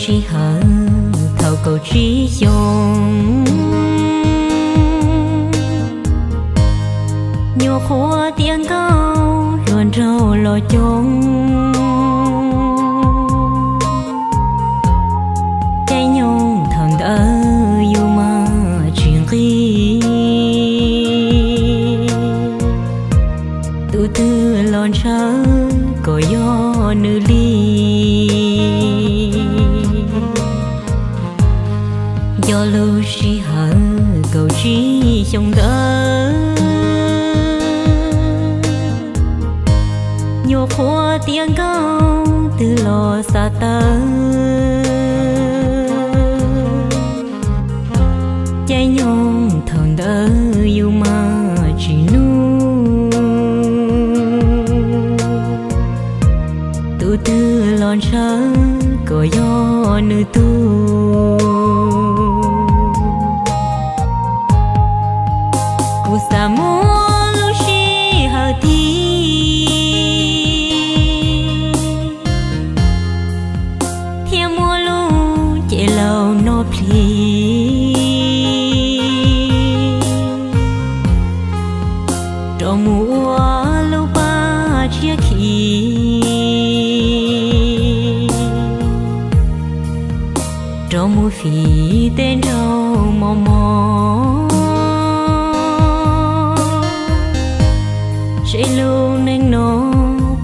Sij hawm thaum kaum tsib xyoo, nyuam qhuav tiav nkauj hluas nraug los coob. Caij nyoog thaum ntawd yus mas tsis nqig, tus twg los ntshaw kom yog nws li. Nco lub sij hawm kaum tsib xyoo ntawd, nyuam qhuav tiav nkauj twg los xav tawv. Caij nyoog thaum ntawd yus mas tsis nug, tus twg los ntshaw kom yog nws tug. Kuv xav muab lub sij hawm tid thiab muab lub cev laus no plhis rov mus ua lub paj tshiab khi, rov mus fiv tej nraug mos mos, seb lub neej no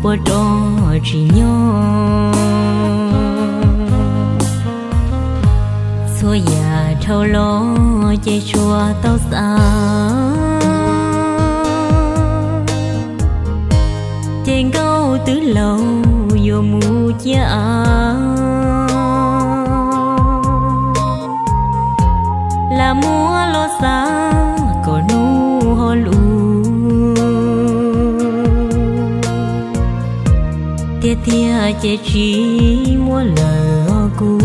puas rov tsim nyog. Txhua yam dhau los ces tsuas tau xav, ces nkauj twb laus yuav mus ciaj av. Lam muab los xav kom hnub ho lus, tiag tiag ces tsis muab lawm os kuv.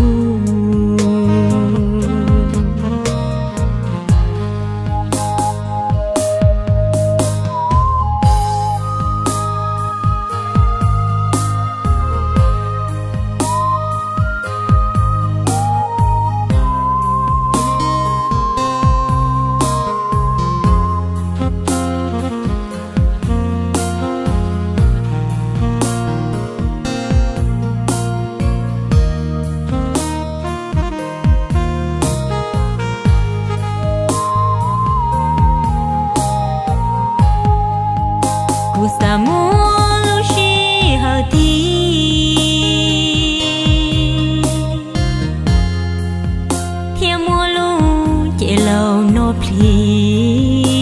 Kuv xav muab lub sij hawm tid thiab muab lub cev laus no plhis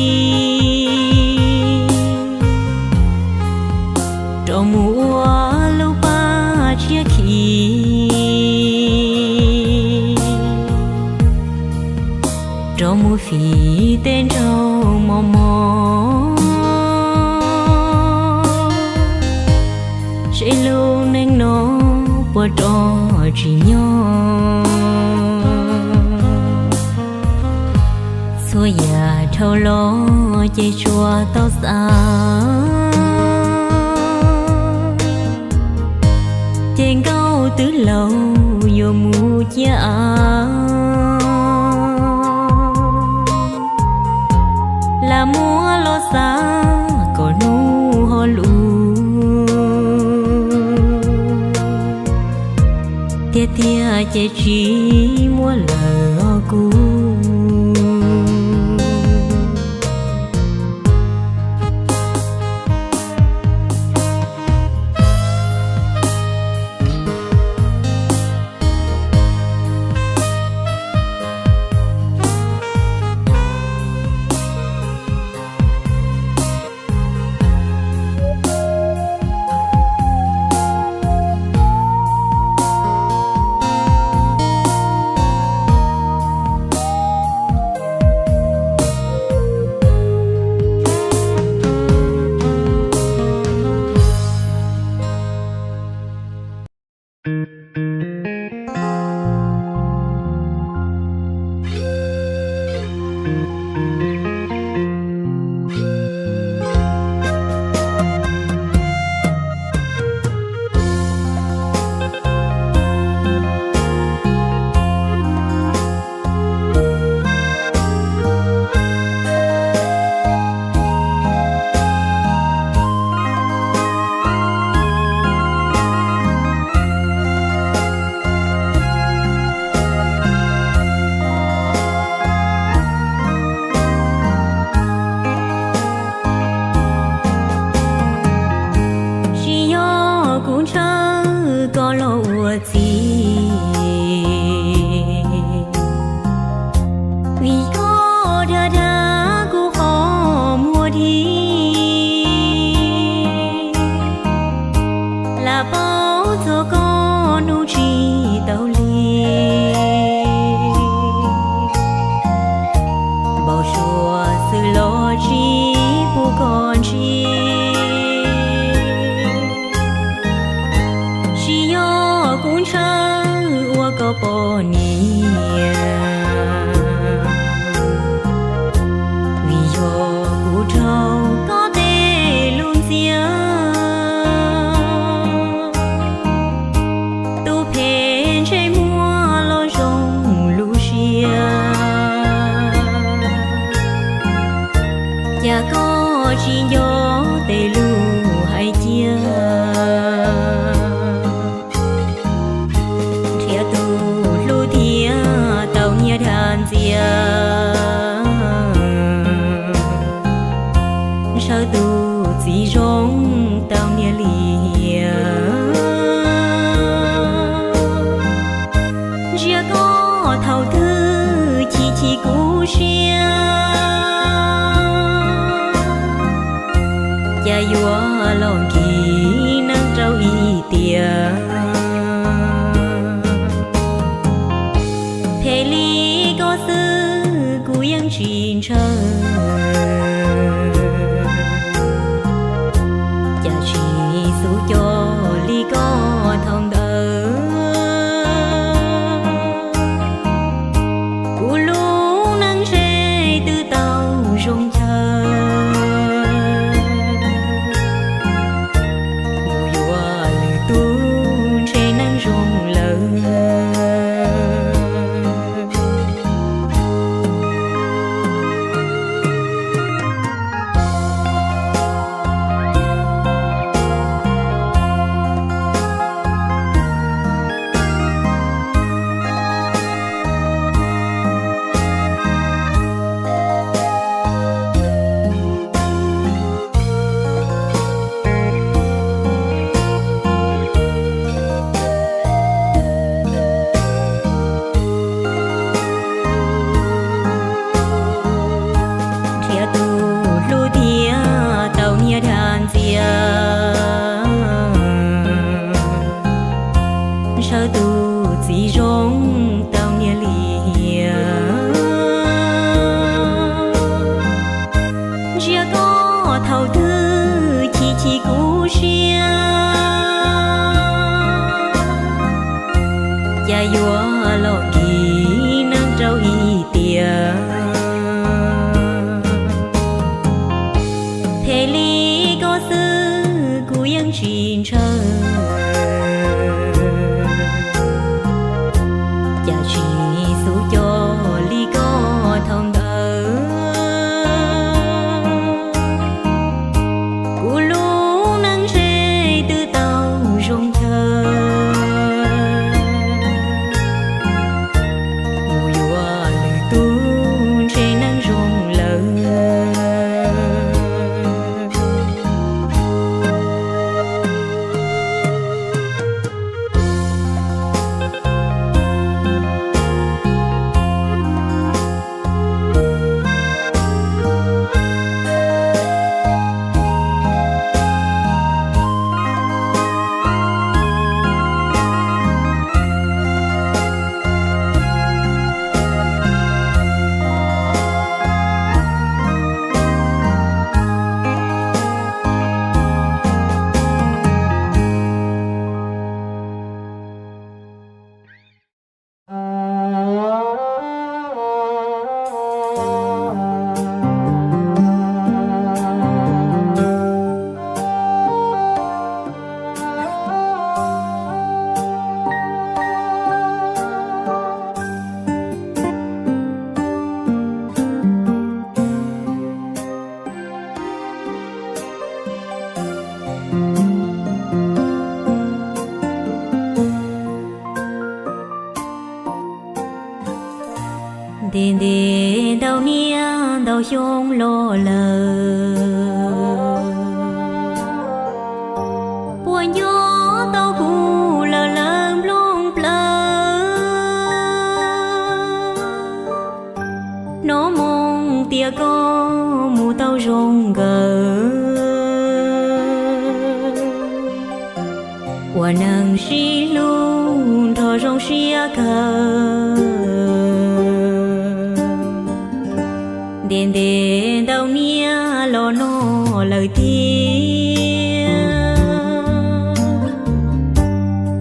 rov mus ua lub paj tshiab khi, rov mus fiv tej nraug mos mos, seb lub neej no puas rov tsim nyog. Txhua yam dhau los ces tsuas tau xav, ces nkauj twb laus yuav mus ciaj av. Lam muab los xav kom hnub ho lus, tiag tiag ces tsis muab lawm os kuv. Tsis kub siab, cas yuav los nkim neeg rau ib tiam. Phem li koj xwb kuv yeej tsis ntshaw, cas tsis xub coj li koj thaum ntawd. Kuv lub neej ntshe twb tau zoo chaw, mus yuav lwm tus ntshe neej zoo lawm. Nrhiav tus hlub thiab tau niag dag ntxias, ntshaw tus txiv zoo tau niag lim hiam. Ntsia koj thaum twg chim chim kub siab, cas yuav los nkim neeg rau ib tiam. Phem li koj xwb kuv yeej tsis ntshaw, cas tsis xub coj li koj thaum ntawd. Kuv lub neej ntshe twb tau zoo chaw, mus yuav lwm tus ntshe neej zoo lawm. Ntev ntev ntau niaj ntau xyoo los lawm, puas nco tau kuv lawm lawv nplooj plawv. Hnov moo tias koj mus tau zoo nkawd, ua neeg sib hlub nrog zoo siab kawg. Ntev ntev ntau niaj los no lawm tiag,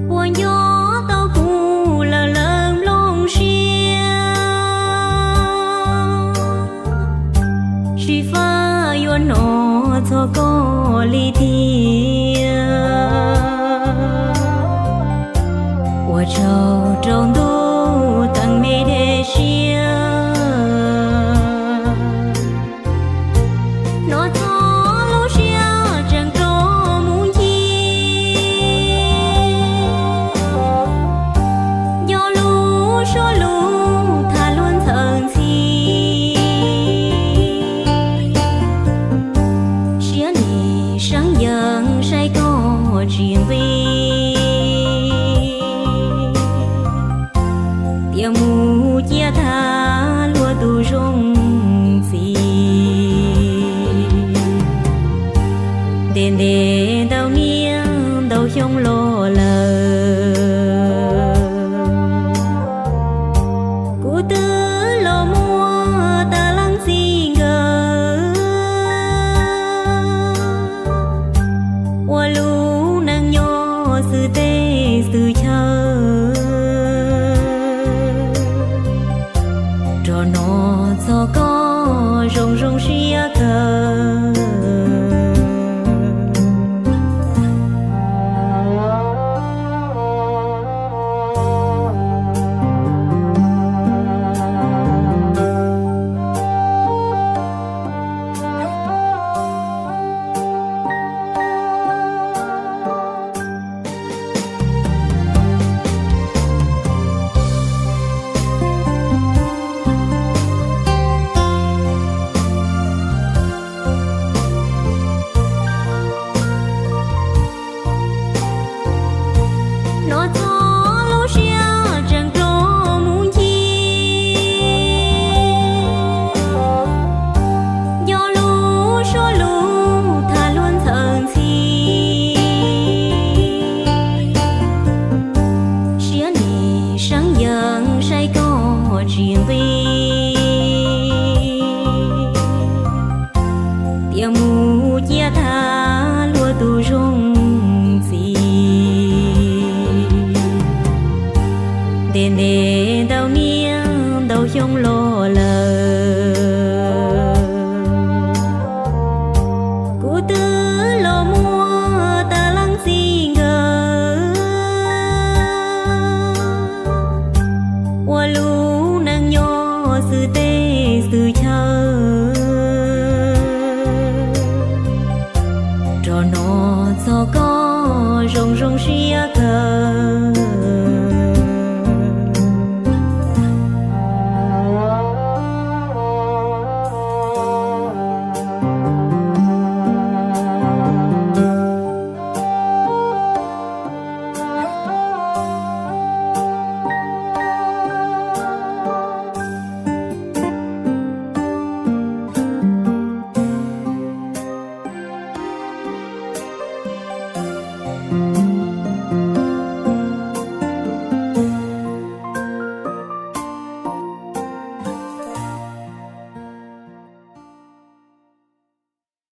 puas nco tau kuv lawm lawv nplooj siab. Xyiv fab yuav hnov txog koj li tiag, ua tsaug rau ntuj teem me dej siab. Hnov txog lub siab tseem rov mus ncig, nco lub suab lus tham luag ntxhawm ntxhi. Siab nim seeb yees saib koj tsis nqis, Ntev ntau niaj ntau xyoo los lawm, kuv twb los muaj tas leej txiv nkawd, ua lub neej nyob xwb teb xwb chaw. Rau no txog koj zoo zoo siab kawg. Hnov txog lub siab tseem rov mus ncig, nco lub suab lus tham luag ntxhawv ntxhi. Siab nim seeb yees saib koj tsis nqis, tias mus cia tag luag tus zoo ntxim. Ntev ntev ntau niaj ntau xyoo los lawm, kuv twb los muaj tas leej txiv nkawd, ua lub neej nyob xwb teb